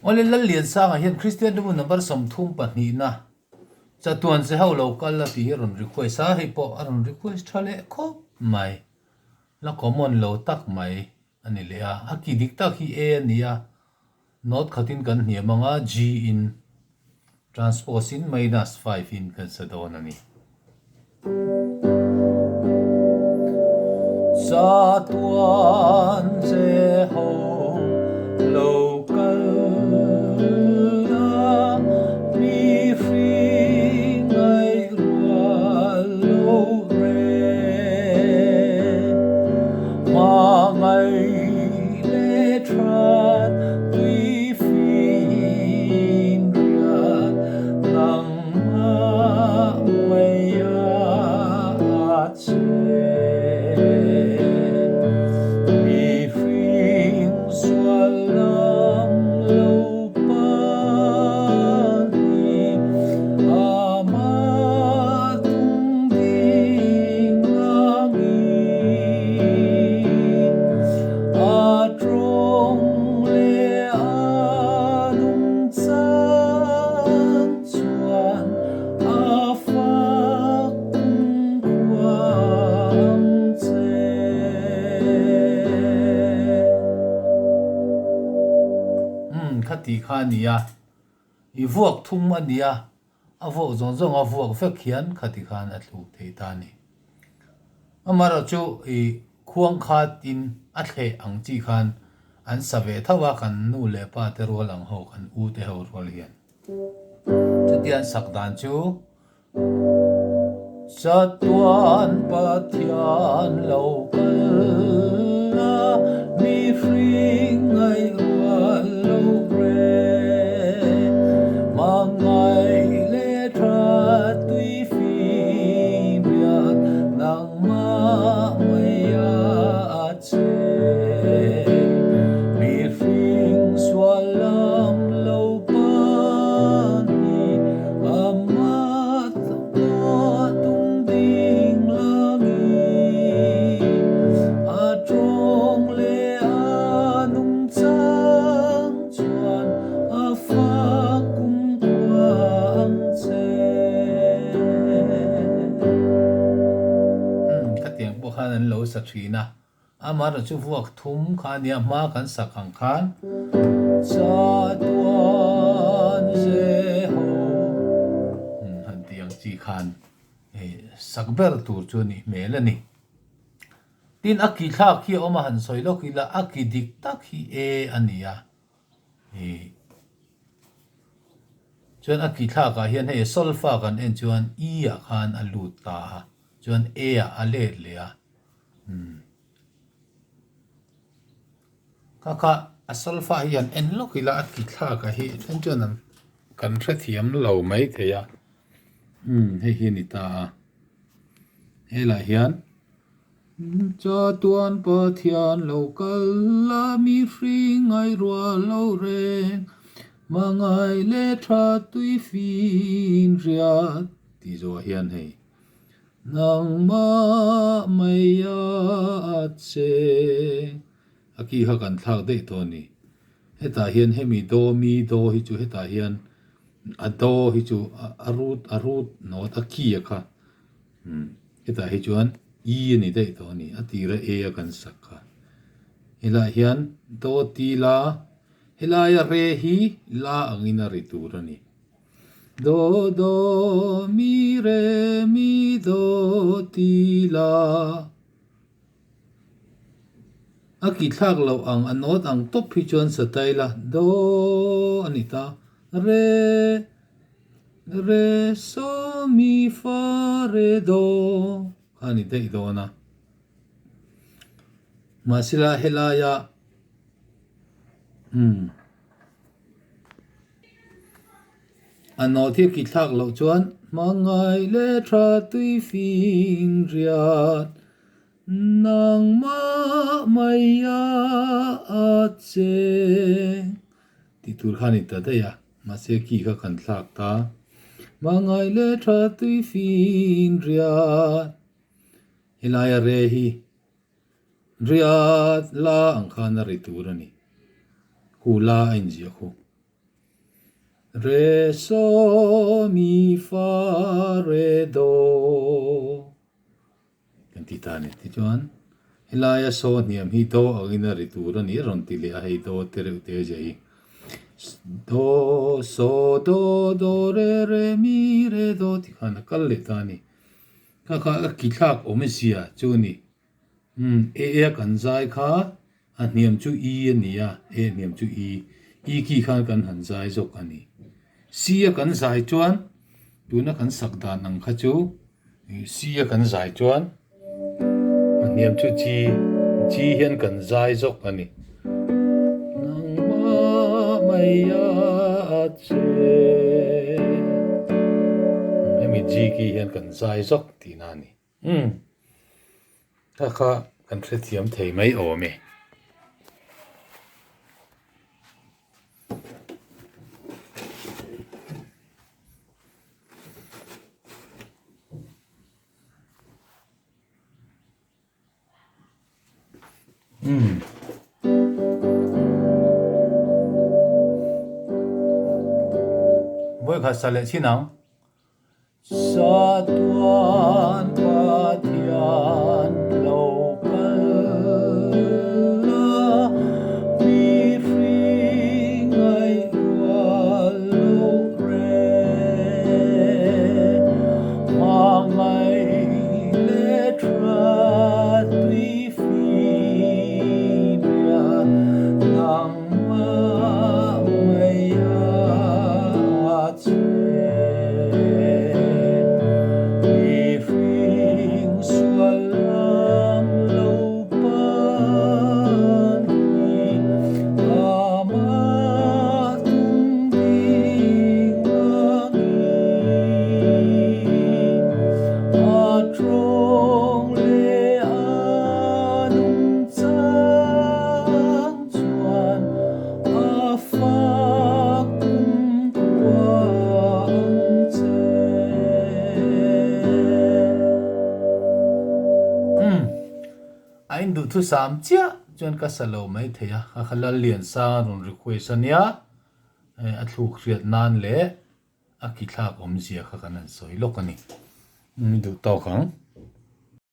Awle Lalliansanga hian Kristian ringu number 30 pahnihna chatuan che ho lo kal a tih hi a rawn request a, hei pawh a rawn request tha leh khawp mai. La common lo tak mai a ni leh a, a ki dik tak hi A a ni a, note khatin kan hniam ang a, G in transpose in minus 5 in kan sa dawn a ni. Chatuan che ho lo kal a, mi hring ngaih rual lo reng. Hmangaih leh that tui fim riat nangmah mai a che. Mihring sual lam lo pan hi amah tung ding langin a tawng leh a nungchang chuan a fak kumkhua ang che. Umm khati kha a nia, i vuak thum a nia, A vuak zawng zawng a vuak vek hian khati khan a thluk thei ta a ni. Amaherawhchu i khuang khatin a thleh ang chi khan an sa ve tho a, kan nu leh pa te rual ang ho, kan u te ho rual hian. Chutia an sak dan chu Chatuan Pathian lo kal a, mihring ngaih rual lo reng. Hmangaih leh tha tui fim riat nangmah mai a che. Mihring sual lam lo pan hi amah tung ding langin a tawng leh a nungchang chuan a fak kumkhua ang che. Umm khatiang pawh khan an lo sa thin a. Amaherawh chu vuak thum kha a nia hma kan sak ang khan Chatuan Jeho han tih ang chi khan sak ber tur chu a nih hmel a ni. Tin a ki thlak hi a awm a han sawi lawk ila a ki dik tak hi E a ni a chuan a ki thlakah hian hei solfa kan en chuan E ah khan a lut ta a chuan E ah a let leh a. Umm. Kha kha a solfa hi han en lawk ila a ti thlak a hi then chuan an kan hrethiam lo mai thei a umm hei hi a ni ta a helaiah hian Chatuan Pathian lo kal la mihring ngaihrual lo reng hmangaih leh tha tui fin hriat tih zawh hian hei. Nangmah mai a che. A ki kha kan thlak daih tawh a ni. Hetah hian hemi do mi do hi chu hetah hian a do hi chu a root a root note a key a kha umm hetah hi chuan e a ni daih tawh a ni. A tira e a kan sak kha. Helaiah hian do ti la helaia re hi la angin a ri tur a ni. Do do mi re mi do ti la. A ki thlak loh ang a nawt ang tawp hi chuan sa tai la do a ni ta. Re re so mi fa re do kha a ni daih dawn a. Mahsela helaia umm. A nawt hi a ki thlak loh chuan hmangaih leh tha tui fing riat nangmah mai a a che tih tur kha a ni ta daih a, mahse ki kha kan thlak ta. Hmangaih leh tha tui fing riat helaia re hi riat la ang khan a ri tur a ni, hu la a inziah khu. Re so mi fa re do kan ti ta a ni. Tichuan helaia saw hniam hi do angin a ri tur a ni a rawn ti leh a, hei do te reuh te zia hi. Do so do do re re mi re do ti khan a kal leh ta a ni. Kha kha a ki thlak awm zia chu a ni. Umm e e a kan zai kha a hniam chu i a ni a, e hniam chu i, i ki khan kan han zai zawk a ni. C a kan zai chuan tuna kan sak dan ang kha chu C a kan zai chuan a hniam chu G, G hian kan zai zawk a ni. Nangmah mai a che. Hemi G ki hian kan zai zawk tihna a ni. Umm, kha kha kan hrethiam thei mai awm e. Umm. Vawikhat sa leh chin ang. Chatuan Pathian lo kal a, mi hring ngaihrual loh reng. Hmangaih leh tha tui fim ria, nangmah mai a che. Mihring sual lam lo pan hi amah tum ding angin a tawng leh a nungchang chuan a fak kum khua ang che. Umm, a induhthusam chiah chuan ka sa lo mai thei a, kha kha Lalliansanga rawn request a nia, a thluk hriat nan leh a ki thlak awmzia kha kan han sawi lawk a ni. Umm, i duh tawk ang.